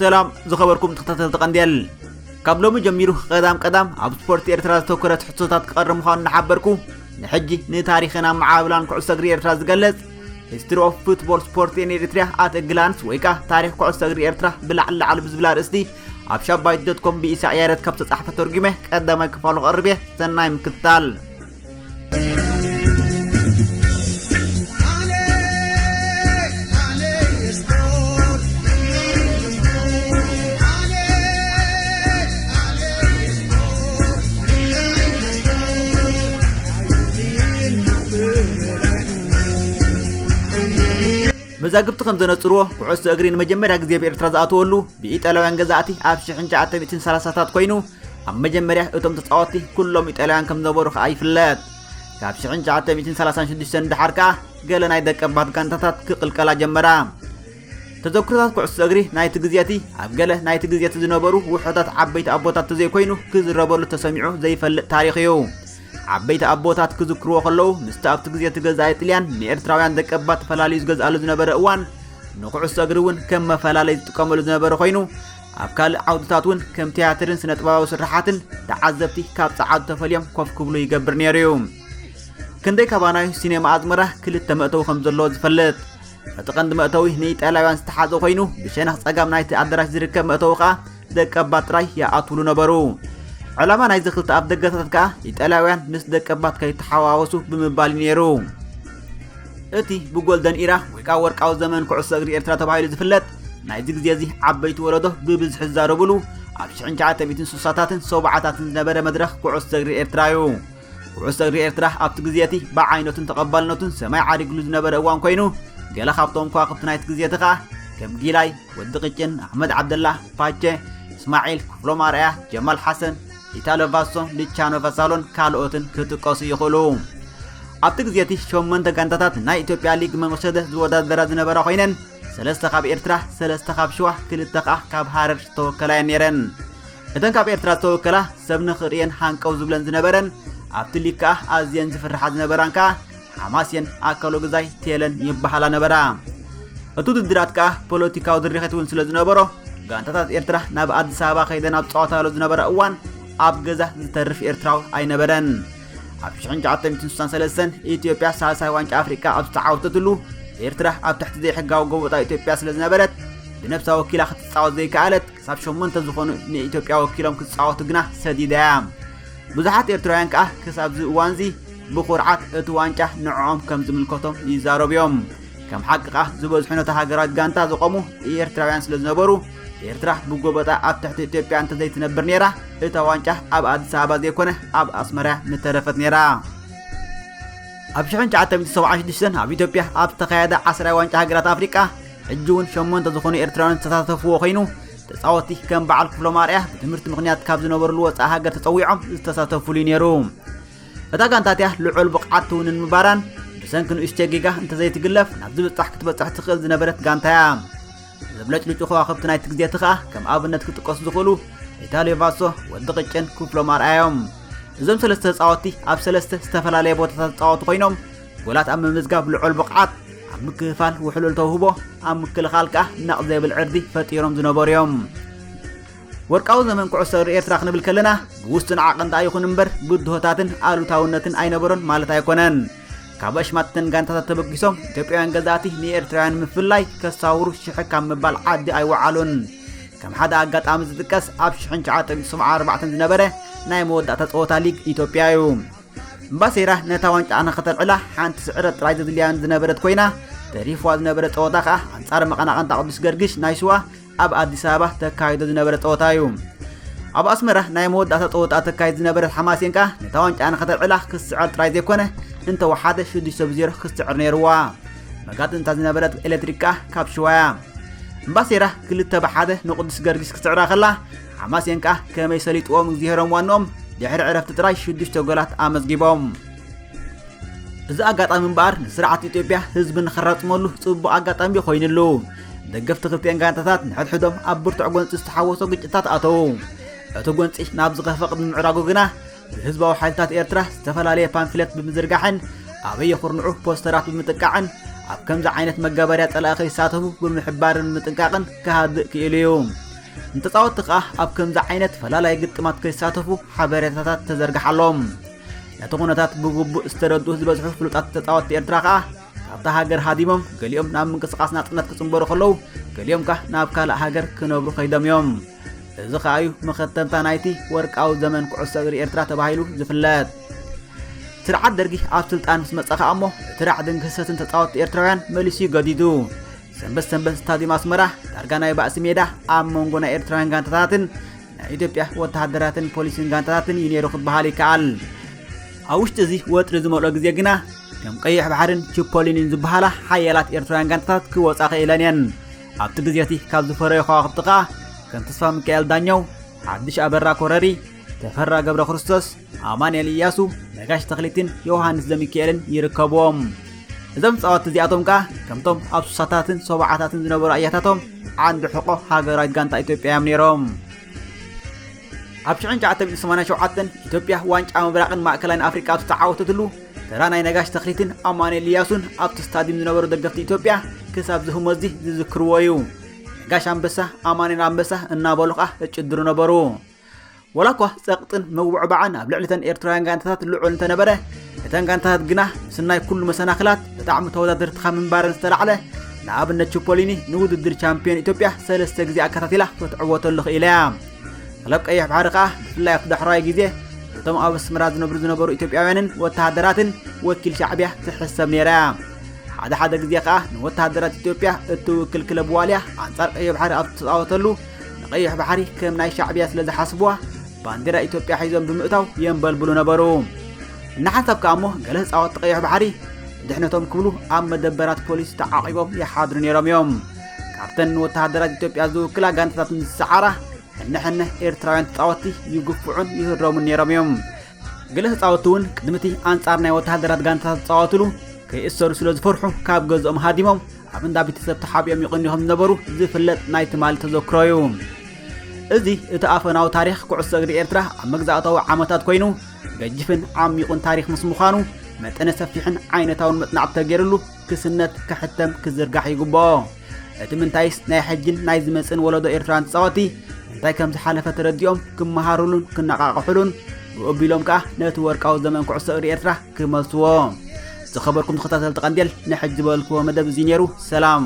ሰላም ዝኸበርኩም ተኸታተልቲ ቀንዴል፣ ካብ ሎሚ ጀሚሩ ቀዳም ቀዳም ኣብ ስፖርት ኤርትራ ዝተኮረ ትሕቶታት ክቐርብ ምዃኑ እናሓበርኩ፣ ንሕጂ ንታሪኽን ኣመዓብላን ኩዕሶ እግሪ ኤርትራ ዝገልጽ History of Football Sport in Eritrea at a Glance ወይ ከዓ ታሪኽ ኩዕሶ እግሪ ኤርትራ ብላዕሊ ላዕሊ ብዝብል ኣርእስቲ ኣብ ሻባይት ዶት ኮም ብኢሳቅ ያረት ካብ ተጻሕፈ ተርጉመ ቀዳማይ ክፋሉ ክቐርብ እየ። ሰናይ ምክትታል። መዛግብቲ ከም ዘነጽርዎ፣ ኩዕሶ እግሪ ንመጀመርያ ግዜ ኣብ ኤርትራ ዝኣተወሉ ብኢጣልያውያን ገዛእቲ ኣብ ሽሕን ትሽዓተ ሚእትን ሰላሳታት ኮይኑ፣ ኣብ መጀመርያ እቶም ተጻወትቲ ኩሎም ኢጣልያውያን ከም ዝነበሩ ከኣ ይፍለጥ። ካብ ሽሕን ትሽዓተ ሚእትን ሰላሳን ሽዱሽተን ንደሓር ከኣ ገለ ናይ ደቀባት ጋንታታት ክቕልቀላ ጀመራ። ተዘክሮታት ኩዕሶ እግሪ ናይቲ ግዜቲ ኣብ ገለ ናይቲ ግዜቲ ዝነበሩ ውሑዳት ዓበይቲ ኣቦታት ተዘይኮይኑ ክዝረበሉ ተሰሚዑ ዘይፈልጥ ታሪኽ እዩ። ዓበይቲ ኣቦታት ክዝክርዎ ከለዉ፣ ምስቲ ኣብቲ ግዜቲ ገዛኢ ጥልያን ንኤርትራውያን ደቀባት ፈላልዩ ዝገዝኣሉ ዝነበረ እዋን፣ ንኩዕሶ እግሪ እውን ከም መፈላለይ ዝጥቀመሉ ዝነበረ ኮይኑ፣ ኣብ ካልእ ዓውድታት እውን ከም ቲያትርን ስነ-ጥበባዊ ስርሓትን ተዓዘብቲ ካብ ጸዓዱ ተፈልዮም ኮፍ ክብሉ ይገብር ነይሩ እዩ። ክንደይ ካባናዩ ሲኔማ ኣዝመራ ክልተ መእተዊ ከም ዘለዎ ዝፈልጥ? እቲ ቀንዲ መእተዊ ንኢጣልያውያን ዝተሓዘ ኮይኑ፣ ብሸነኽ ጸጋም ናይቲ ኣዳራሽ ዝርከብ መእተዊ ከኣ ደቀባት ጥራይ ይኣትውሉ ነበሩ። ዕላማ ናይዚ ክልተ ኣፍ ደገታት ከኣ ኢጣልያውያን ምስ ደቀባት ከይተሓዋወሱ ብምባል እዩ ነይሩ። እቲ ብጎልደን ኢራ ወይ ከኣ ወርቃዊ ዘመን ኩዕሶ እግሪ ኤርትራ ተባሂሉ ዝፍለጥ ናይዚ ግዜ እዚ ዓበይቲ ወለዶ ብብዝሒ ዝዛረብሉ፣ ኣብ ሽሕን ትሽዓተ ሚእትን ስሳታትን ሰብዓታትን ዝነበረ መድረኽ ኩዕሶ እግሪ ኤርትራ እዩ። ኩዕሶ እግሪ ኤርትራ ኣብቲ ግዜ እቲ ብዓይነቱን ተቐባልነቱን ሰማይ ዓሪግሉ ዝነበረ እዋን ኮይኑ፣ ገለ ካብቶም ከዋኽብቲ ናይቲ ግዜ እቲ ከኣ ከም ጊላይ፣ ወዲ ቅጭን፣ ኣሕመድ ዓብደላ፣ ፓቸ፣ እስማዒል፣ ክፍሎም ኣርኣያ፣ ጀማል ሓሰን፣ ኢታሎ ቫሶ፣ ልቻኖ ቫሳሎን ካልኦትን ክጥቀሱ ይኽእሉ። ኣብቲ ግዜ እቲ ሸሞንተ ጋንታታት ናይ ኢትዮጵያ ሊግ መመሸደ ዝወዳደራ ዝነበራ ኮይነን፣ ሰለስተ ካብ ኤርትራ፣ ሰለስተ ካብ ሽዋ፣ ክልተ ከኣ ካብ ሃረር ዝተወከላ እየን ነይረን። እተን ካብ ኤርትራ ዝተወከላ ሰብ ንኽርእየን ሃንቀው ዝብለን ዝነበረን፣ ኣብቲ ሊግ ከኣ ኣዝየን ዝፍርሓ ዝነበራን ከኣ ሓማስየን፣ ኣካሎ ግዛይ፣ ቴለን ይበሃላ ነበራ። እቲ ውድድራት ከኣ ፖለቲካዊ ድርኺት እውን ስለ ዝነበሮ፣ ጋንታታት ኤርትራ ናብ ኣዲስ ኣበባ ከይደን ኣብ ዝጻወታሉ ዝነበራ እዋን ኣብ ገዛ ዝተርፍ ኤርትራዊ ኣይነበረን። ኣብ ሽሕን ትሽዓተ ሚእትን ስሳን ሰለስተን ኢትዮጵያ ሳልሳይ ዋንጫ ኣፍሪቃ ኣብ ዝተዓወተትሉ፣ ኤርትራ ኣብ ትሕቲ ዘይሕጋዊ ጎበጣ ኢትዮጵያ ስለ ዝነበረት፣ ብነብሳ ወኪላ ክትጻወት ዘይከኣለት፣ ክሳብ ሸሞንተ ዝኾኑ ንኢትዮጵያ ወኪሎም ክጻወቱ ግና ሰዲዳያ። ብዙሓት ኤርትራውያን ከኣ ክሳብ እዚ እዋንዚ ብኹርዓት እቲ ዋንጫ ንዕኦም ከም ዝምልከቶም ይዛረቡ እዮም። ከም ሓቂ ከኣ ዝበዝሑ ነታ ሃገራዊት ጋንታ ዘቆሙ ኤርትራውያን ስለ ዝነበሩ፣ ኤርትራ ብጎበጣ ኣብ ትሕቲ ኢትዮጵያ እንተዘይትነብር ነይራ፣ እታ ዋንጫ ኣብ ኣዲስ ኣበባ ዘይኮነ ኣብ ኣስመራ ምተረፈት ነይራ። ኣብ ሽሕን ትሽዓተ ሚእትን ሰብዓን ሽዱሽተን ኣብ ኢትዮጵያ ኣብ ዝተኻየደ ዓስራይ ዋንጫ ሃገራት ኣፍሪቃ፣ ሕጂ እውን ሸሞንተ ዝኾኑ ኤርትራውያን ዝተሳተፍዎ ኮይኑ፣ ተጻወትቲ ከም በዓል ክፍሎም ኣርኣያ ብትምህርቲ ምኽንያት ካብ ዝነበርሉ ወጻኢ ሃገር ተጸዊዖም ዝተሳተፉሉ እዩ ነይሩ። እታ ጋንታ እቲኣ ልዑል ብቕዓት ትውንን ምባራን፣ ብሰንኪ ንእሽተይ ጌጋ እንተዘይትግለፍ ናብ ዝብጻሕ ክትበጽሕ ትኽእል ዝነበረት ጋንታ እያ። ዘብለጭልጩ ከዋኽብቲ ናይቲ ግዜ እቲ ከኣ ከም ኣብነት ክጥቀሱ ዝኽእሉ ኢታልዮ ቫሶ፣ ወዲ ቅጭን፣ ክፍሎም ኣርኣያ እዮም። እዞም ሰለስተ ተጻወትቲ ኣብ ሰለስተ ዝተፈላለየ ቦታታት ዝጻወቱ ኮይኖም፣ ጎላት ኣብ ምምዝጋብ ልዑል ብቕዓት፣ ኣብ ምክፍፋል ውሕሉል ተውህቦ፣ ኣብ ምክልኻል ከኣ ነቕ ዘይብል ዕርዲ ፈጢሮም ዝነበሩ እዮም። ወርቃዊ ዘመን ኩዕሶ እግሪ ኤርትራ ክንብል ከለና፣ ብውሱን ዓቐን ደኣ ይኹን እምበር፣ ብድሆታትን ኣሉታውነትን ኣይነበሮን ማለት ኣይኮነን። ካብ ኣሽማትተን ጋንታታት ተበጊሶም፣ ኢትዮጵያውያን ገዛእቲ ንኤርትራውያን ምፍላይ ከሳውሩ ሽሕ ካብ ምባል ዓዲ ኣይወዓሉን። ከም ሓደ ኣጋጣሚ ዝጥቀስ፣ ኣብ ሽሕን ትሽዓተ ሚእትን ሰብዓን ኣርባዕተን ዝነበረ ናይ መወዳእታ ጸወታ ሊግ ኢትዮጵያ እዩ። እምባሴራ ነታ ዋንጫ ንኸተልዕላ ሓንቲ ስዕረት ጥራይ ዘድልያ ዝነበረት ኮይና፣ ተሪፍዋ ዝነበረ ጸወታ ከኣ ኣንጻር መቐናቕንታ ቅዱስ ገርግሽ ናይ ሽዋ ኣብ ኣዲስ ኣበባ ተካይዶ ዝነበረ ጸወታ እዩ። ኣብ ኣስመራ ናይ መወዳእታ ጸወታ ተካይድ ዝነበረት ሓማሴን ከኣ ነታ ዋንጫ ንኸተልዕላ ክስዕር ጥራይ ዘይኮነ፣ እንተወሓደ ሽዱሽተ ብዜሮ ክስዕር ነይርዋ። መጋጥምታ ዝነበረት ኤሌክትሪክ ከኣ ካብ ሽዋ እያ። እምባሴራ ክልተ ብሓደ ንቅዱስ ገርጊስ ክትስዕራ ከላ፣ ሓማሴን ከኣ ከመይ ሰሊጥዎም እግዚኣብሄሮም ዋንኦም ድሕሪ ዕረፍቲ ጥራይ ሽዱሽተ ጎላት ኣመዝጊቦም። እዚ ኣጋጣሚ እምበኣር ንስርዓት ኢትዮጵያ ህዝቢ ንኸራጽመሉ ጽቡቕ ኣጋጣሚ ኮይኑሉ። ደገፍቲ ክልቲኤን ጋንታታት ንሕድሕዶም ኣብ ብርቱዕ ጎንጺ ዝተሓወሶ ግጭታት ኣተዉ። እቲ ጎንጺ ናብ ዝኸፍእ ብምዕራጉ ግና፣ ብህዝባዊ ሓይልታት ኤርትራ ዝተፈላለየ ፓምፍሌት ብምዝርጋሕን ኣበየ ኩርንዑ ፖስተራት ብምጥቃዕን ኣብ ከምዚ ዓይነት መጋበርያ ጸላኢ ከይሳተፉ ብምሕባርን ምጥንቃቕን ክሃድእ ክኢሉ እዩ። ንተጻወትቲ ከኣ ኣብ ከምዚ ዓይነት ፈላላይ ግጥማት ከይሳተፉ ሓበሬታታት ተዘርግሓሎም። ነቲ ኩነታት ብግቡእ ዝተረድኡ ዝበዝሑ ፍሉጣት ተጻወትቲ ኤርትራ ከኣ ካብታ ሃገር ሃዲሞም፣ ገሊኦም ናብ ምንቅስቓስ ናጽነት ክጽንበሩ ከለዉ፣ ገሊኦም ከኣ ናብ ካልእ ሃገር ክነብሩ ከይዶም እዮም። እዚ ከኣ እዩ መኸተምታ ናይቲ ወርቃዊ ዘመን ኩዕሶ እግሪ ኤርትራ ተባሂሉ ዝፍለጥ። ስርዓት ደርጊ ኣብ ስልጣን ምስ መጸ ከኣ እሞ፣ እቲ ራዕድን ክህሰትን ተጻወትቲ ኤርትራውያን መሊሱ እዩ ገዲዱ። ሰንበት ሰንበት ስታድዩም ኣስመራ ዳርጋ ናይ ባእሲ ሜዳ ኣብ መንጎ ናይ ኤርትራውያን ጋንታታትን ናይ ኢትዮጵያ ወተሃደራትን ፖሊስን ጋንታታትን እዩ ነይሩ ክበሃል ይከኣል። ኣብ ውሽጢ እዚ ወጥሪ ዝመልኦ ግዜ ግና፣ ከም ቀይሕ ባሕርን ቺፖሊኒን ዝበሃላ ሓያላት ኤርትራውያን ጋንታታት ክወጻ ክኢለን እየን። ኣብቲ ግዜ እቲ ካብ ዝፈረዩ ከዋኽብቲ ከኣ፣ ከም ተስፋ ሚካኤል ዳኘው፣ ሓድሽ ኣበራ ኮረሪ፣ ተፈራ ገብረ ክርስቶስ፣ ኣማኑኤል ኢያሱ፣ ነጋሽ ተኽሊትን ዮሃንስ ዘሚካኤልን ይርከብዎም። እዞም ተጻወትቲ እዚኣቶም ከኣ ከምቶም ኣብ ሱሳታትን ሰብዓታትን ዝነበሩ ኣያታቶም ዓንዲ ሕቆ ሃገራዊት ጋንታ ኢትዮጵያ እዮም ነይሮም። ኣብ ሽሕን ትሽዓተ ሚእትን ሰማንያን ሸውዓተን ኢትዮጵያ ዋንጫ ምብራቕን ማእከላይን ኣፍሪቃ ኣብ ዝተዓወተትሉ፣ ተራ ናይ ነጋሽ ተኽሊትን ኣማኑኤል ኢያሱን ኣብቲ ስታድዩም ዝነበሩ ደገፍቲ ኢትዮጵያ ክሳብ ዝህሞዚ ዝዝክርዎ እዩ። ነጋሽ ኣንበሳ፣ ኣማኑኤል ኣንበሳ እናበሉ ከኣ እጭድሩ ነበሩ። ወላ እኳ ጸቕጥን ምውዕባዕን ኣብ ልዕሊ እተን ኤርትራውያን ጋንታታት ልዑል እንተነበረ፣ እተን ጋንታታት ግና ምስናይ ኩሉ መሰናኽላት ብጣዕሚ ተወዳደርቲ ካብ ምንባረን ዝተላዕለ፣ ንኣብነት ቺፖሊኒ ንውድድር ቻምፒዮን ኢትዮጵያ ሰለስተ ግዜ ኣከታቲላ ክትዕወተሉ ክኢላ እያ። ክለብ ቀይሕ ባሕሪ ከኣ ብፍላይ ኣብቲ ዳሕራዋይ ግዜ እቶም ኣብ ኣስመራ ዝነብሩ ዝነበሩ ኢትዮጵያውያንን ወተሃደራትን ወኪል ሻዕብያ ትሕሰብ ነይራ እያ። ሓደ ሓደ ግዜ ከኣ ንወተሃደራት ኢትዮጵያ እትውክል ክለብ ዋልያ ኣንጻር ቀይሕ ባሕሪ ኣብ ትጻወተሉ፣ ንቀይሕ ባሕሪ ከም ናይ ሻዕብያ ስለ ዝሓስብዋ፣ ባንዴራ ኢትዮጵያ ሒዞም ብምእታው የንበልብሉ ነበሩ። እናሓንሳብ ከኣ እሞ ገለ ተጻወትቲ ቀይሕ ባሕሪ ንድሕነቶም ክብሉ ኣብ መደበራት ፖሊስ ተዓቒቦም ይሓድሩ ነይሮም እዮም። ካብተን ንወተሃደራት ኢትዮጵያ ዝውክላ ጋንታታት ምስ ዝሰዓራ፣ ሕነ ሕነ ኤርትራውያን ተጻወትቲ ይግፍዑን ይህረሙን ነይሮም እዮም። ገለ ተጻወትቲ እውን ቅድሚ እቲ ኣንጻር ናይ ወተሃደራት ጋንታታት ዝጻወትሉ ከይእሰሩ ስለ ዝፈርሑ ካብ ገዝኦም ሃዲሞም ኣብ እንዳ ቤተሰብ ተሓቢኦም ይቕንዩ ከም ዝነበሩ ዝፍለጥ ናይ ትማሊ ተዘክሮ እዩ። እዚ እቲ ኣፈናዊ ታሪኽ ኩዕሶ እግሪ ኤርትራ ኣብ መግዛእታዊ ዓመታት ኮይኑ ገጅፍን ዓሚቑን ታሪኽ ምስ ምዃኑ መጠነ ሰፊሕን ዓይነታውን መጽናዕቲ ተገይርሉ ክስነት ክሕተም ክዝርጋሕ ይግብኦ። እቲ ምንታይስ ናይ ሕጅን ናይ ዝመጽእን ወለዶ ኤርትራውያን ተጻወትቲ እንታይ ከም ዝሓለፈ ተረዲኦም ክመሃሩሉን ክነቓቕሑሉን ብኡ ኣቢሎም ከኣ ነቲ ወርቃዊ ዘመን ኩዕሶ እግሪ ኤርትራ ክመልስዎ። ዝኸበርኩም ተኸታተልቲ ቀንዴል፣ ንሕጂ ዝበልክዎ መደብ እዚ ነይሩ። ሰላም።